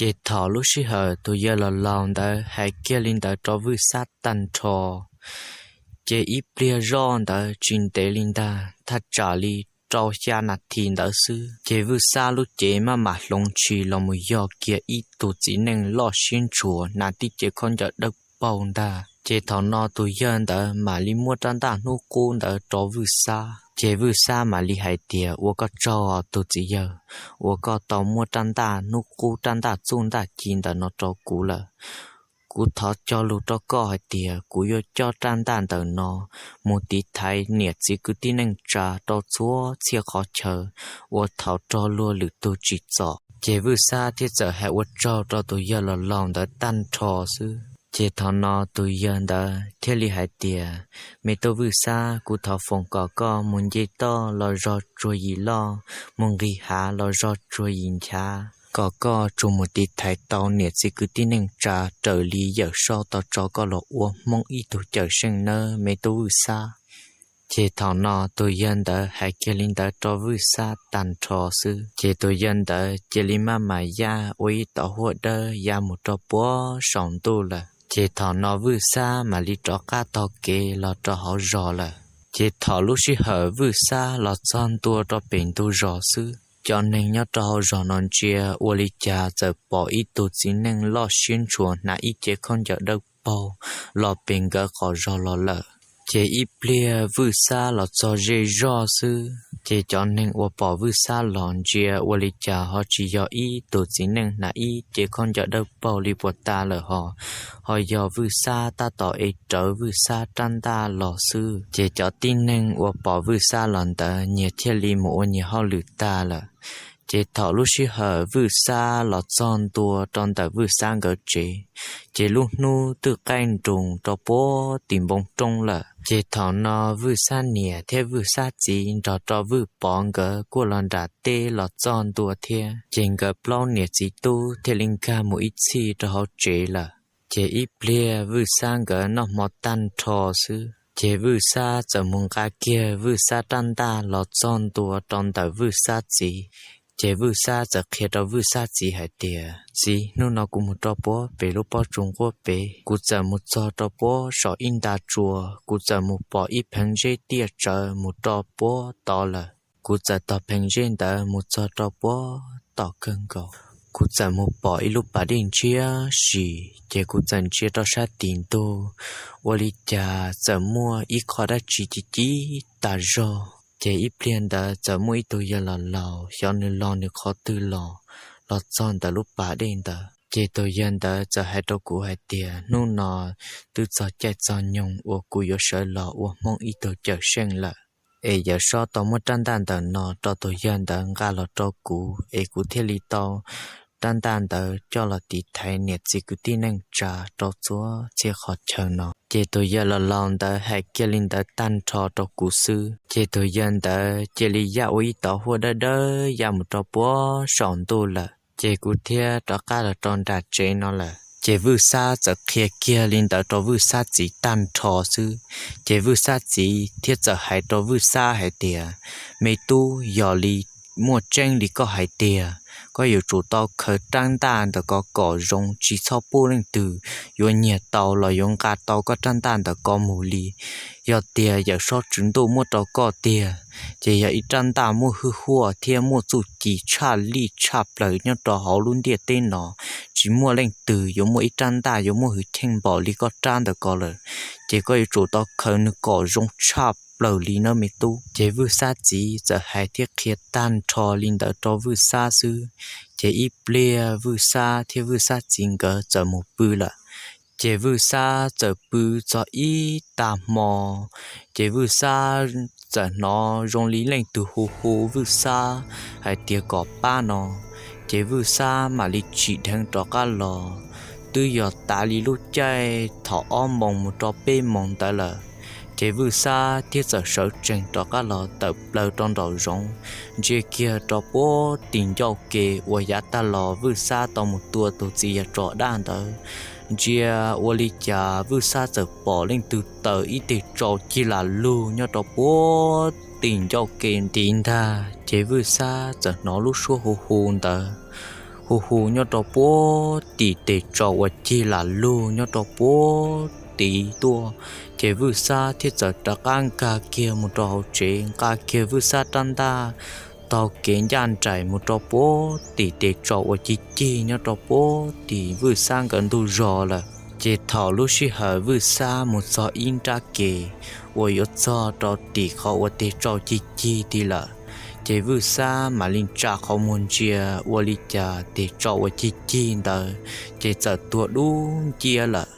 Ces thaum lub sij hawm tus yawg laus laus ntawd hais kiag li ntawd rau Vwj Xab tag nrho, ces ib pliag zoj ntawd tsis ntev li ntag, thaj tsam li rau xya nas this ntawd xwb, ces Vwj Xab lub cev maj mam hloov tshis los mus yog kiag ib tug txiv neej loj siab ntshua hnav tib cev khaub ncaws dawb paug ntag. Ces thaum no tus yawg ntawd mam li muab rab ntaj hnub qub ntawd rau Vwj Xab, ces Vwj Xab mam li hais tias, ua koj tsaug tus txiv yawg, uas koj tau muab rab ntaj hnub qub rab ntaj txuj ntaj ci ntawm no rau kuv lawm. Kuv thov cog lus rau koj hais tias kuv yuav coj rab ntaj ntawm no mus tiv thaiv niam txiv kwv tij neej tsa rau txhua txhia qhov chaw uas thaum rog luag lwm tus tsim txom. Ces Vwj Xab thiaj txawm hais ua tsaug rau tus yawg laus laus ntawd tag nrho xwb. Ces thaum no tus yawg ntawd thiaj li hais tias, me tub Vwj Xab, kuv thov foom kom koj mus nce toj los zog tsuag yim loj, mus nqis hav los zog tsuag yim nchav, kom koj tsuas mus tiv thaiv tau niam txiv kwv tij neej tsa raws li Yawm Saub tau tso koj los ua Hmoob ib tug cawm seej nawb me tub Vwj Xab. Ces thaum no tus yawg ntawd hais kiag li ntawd rau Vwj Xab tag nrho xwb, ces tus yawg ntawd cia li maj mam ya ua ib tauv huab dawb ya mus rau puag saum ntuj lawm. Ces thaum no Vwj Xab mam li rov qab taug kev los rau hauv zos lawm. Ces thaum lub sij hawm Vwj Xab los txog ntua rau pem ntug zos xwb, cov neeg nyob rau hauv zos no ntsia ua li cas txawm pom ib tug txiv neej loj siab ntshua hnav ib cev khaub ncaws dawb paug los pem nkawd qhov zos los lawm. Ces ib pliag Vwj Xab los txog ze zog xwb, ces cov neeg uas pom Vwj Xab los ntsia ua li cas ho tsis yog ib tug txiv neej hnav ib cev khaub ncaws dawb paug li puas tas lawm ho, ho yog Vwj Xab tab tom ev rawv Vwj Xab rab ntaj los xwb. Ces cov tib neeg uas pom Vwj Xab los ntawd nyias thiaj li mus ua nyias hauj lwm tag lawm. Ces thaum lub sij hawm Vwj Xab los txog ntua rau ntawm Vwj Xab nkawd tsev, ces lub hnub twb qaij nroos rau puag tim npoo roob lawm. Ces thaum no Vwj Xab niam thiab Vwj Xab txiv nrog rau Vwj Pov nkawd kuj los nram teb los txog ntua thiab, ces nkawd plaub niam txiv tub thiaj li nkag mus ib txhij rau hauv tsev lawm. Ces ib pliag Vwj Xab nkawd noj hmo tag nrho xwb, ces Vwj Xab txawm mus nqa kiag Vwj Xab rab ntaj los txog ntua rau ntawm Vwj Xab txiv. Ces Vwj Xab txawm qhia rau Vwj Xab txiv hais tias, txiv, hnub no kuv mus rau puag pem lub pob tsuas nquab pem, kuv txawm mus txog rau puag saum ib nta tsua, kuv txawm mus pom ib pheev zeb tiaj tsawv mus rau puag tod lawm. Kuv txawm tog pheev zeb ntawd mus txog rau puag tom kawg nkaus. Kuv txawm mus pom ib lub pas dej ntshiab si, ces kuv txawm ntsia rau sab tim ntug, ua li cas txawm muaj ib qho dab tsi ci ci tas zog. Ces ib pliag ntawd txawm muaj ib tug yawg laus laus, xyov nws los nws qhov twg los, los txog ntawm lub pas dej ntawd. Ces tus yawg ntawd txawm hais rau kuv hais tias, hnub no twb txog caij txog nyoog uas kuv yuav sawv los ua Hmoob ib tug cawm seej lawm. Es Yawm Saub tau muab rab ntaj ntawm no rau tus yawg ntawd nqa los rau kuv, es kuv thiaj li tau rab ntaj ntawd coj los tiv thaiv niam txiv kwv tij neej tsa rau txhua txhia qhov chaw no. Ces tus yawg laus laus ntawd hais kiag li ntawd tag nrho rau kuv xwb, ces tus yawg ntawd cia li ya ua ib tauv huab dawb dawb ya mus rau puag saum ntuj lawm. Ces kuv thiaj rov qab los rau nram tsev no lawm. Ces Vwj Xab txawm qhia kiag li ntawd rau Vwj Xab txiv tag nrho xwb. Ces Vwj Xab txiv thiaj txawm hais rau Vwj Xab hais tias, me tub, yog li muaj tseeb li koj hais tiag, koj yuav tsum tau khaws rab ntaj ntawm ko kom zoo, tsis txhob pub leej twg yuav nyiag tau los yuav nqa tau koj rab ntaj ntawm ko mus li. Yog tias Yawm Saub Tswv Ntuj muab rau koj tiag, ces yog ib rab ntaj muaj hwj huaj thiab muaj txuj ci tshaj lij tshaj plaws nyob rau hauv lub ntiaj teb no. Tsis muaj leej twg yuav muaj ib rab ntaj yuav muaj hwj chim npaum li koj rab ntawm ko lawm, ces koj yuav tsum tau khaws nws kom zoo tshaj plaws li nawb me tub. Ces Vwj Xab txiv txawm hais thiab qhia tag nrho li ntawd rau Vwj Xab xwb, ces ib pliag Vwj Xab thiab Vwj Xab txiv nkawd txawm mus pw lawm. Ces Vwj Xab txawm pw txog ib tag hmo, ces Vwj Xab txawm hnov zoo li leej twg hu hu Vwj Xab hais tias kom pab no. Ces Vwj Xab mam li tsim dheev rov qab los, twb yog tav li lub caij thaum ob moos mus rau peb moos ntawd lawm. Ces Vwj Xab thiaj txawm sawv tsees rov qab los tawm plaws rau nraum zoov, ntsia kiag rau puag tim ncauj ke uas yav tag los Vwj Xab tau mus tua tus txiv yawg tsov daj ntawd. Ntsia ua li cas Vwj Xab txawm pom leej twg taws ib teg tsau cig lam lug nyob rau puag tim ncauj ke ntiv ntag. Ces Vwj Xab txawm hnov lub suab hu hu ntawd, hu hu nyob rau puag tim tes tsau uas cig lam lug nyob rau puag tid tuaj. Ces Vwj Xab thiaj txawm rov qab nkag kiag mus rau hauv tsev, nqa kiag Vwj Xab rab ntaj taug kev ncaj nraim mus rau puag tim tes tsau uas cig cig nyob rau puag tim Vwj Xab nkawd ntug zos lawm. Ces thaum lub sij hawm Vwj Xab mus txog ib nrab ke uas yuav txog rau tim qhov uas tes tsau cig cig tid lawm, ces Vwj Xab mam li tsa qhov muag ntsia ua li cas tes tsau uas cig cig ntawd ces txawm tuag dub nciab lawm.